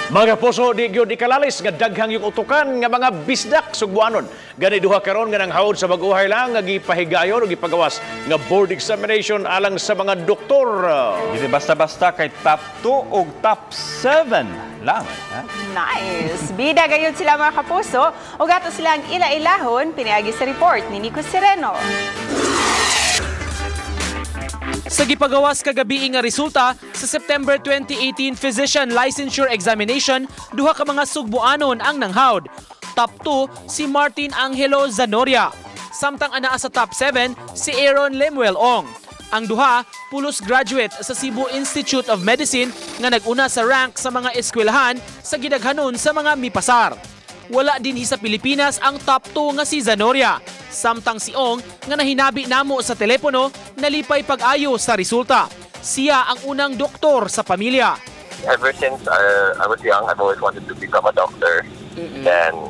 Mga kapuso, di gyud ikalalis nga daghang yung utukan nga mga bisdak Sugbuanon. Gani duha karon nga nanghawod sa bag-ohay lang nga gipahigayon o gipagawas nga board examination alang sa mga doktor. Dili basta-basta kay top 2 o top 7 lang. Ha? Nice! Bida gayud sila, mga kapuso, ug ato silang ila-ilahon piniagi sa report ni Nico Sereno. Sa gipagawas kagabi nga resulta sa September 2018 Physician Licensure Examination, duha ka mga Sugbuanon ang nanghawd. Top 2 si Martin Angelo Zanoria. Samtang anaa sa top 7 si Aaron Lemuel Ong. Ang duha, pulos graduate sa Cebu Institute of Medicine nga nag-una sa rank sa mga eskwelahan sa gidaghanon sa mga mipasar. Wala dinhi sa Pilipinas ang top 2 nga si Zanoria. Samtang si Ong nga nahinabi namo sa telepono, nalipay pag-ayo sa resulta. Siya ang unang doktor sa pamilya. Ever since I was young, I've always wanted to become a doctor. And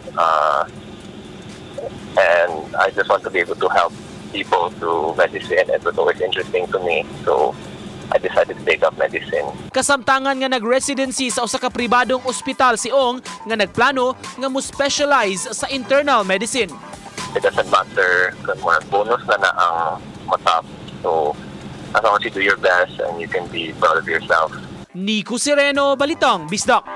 I just want to be able to help people through medicine. It was always interesting to me. So I decided to take up medicine. Kasamtangan nga nag-residency sa usa ka pribadong ospital si Ong nga nagplano nga mo specialize sa internal medicine. It doesn't matter kung more bonus na na ang matap. So as long as you do your best and you can be proud of yourself. Nico Sereno, Balitang Bisdak.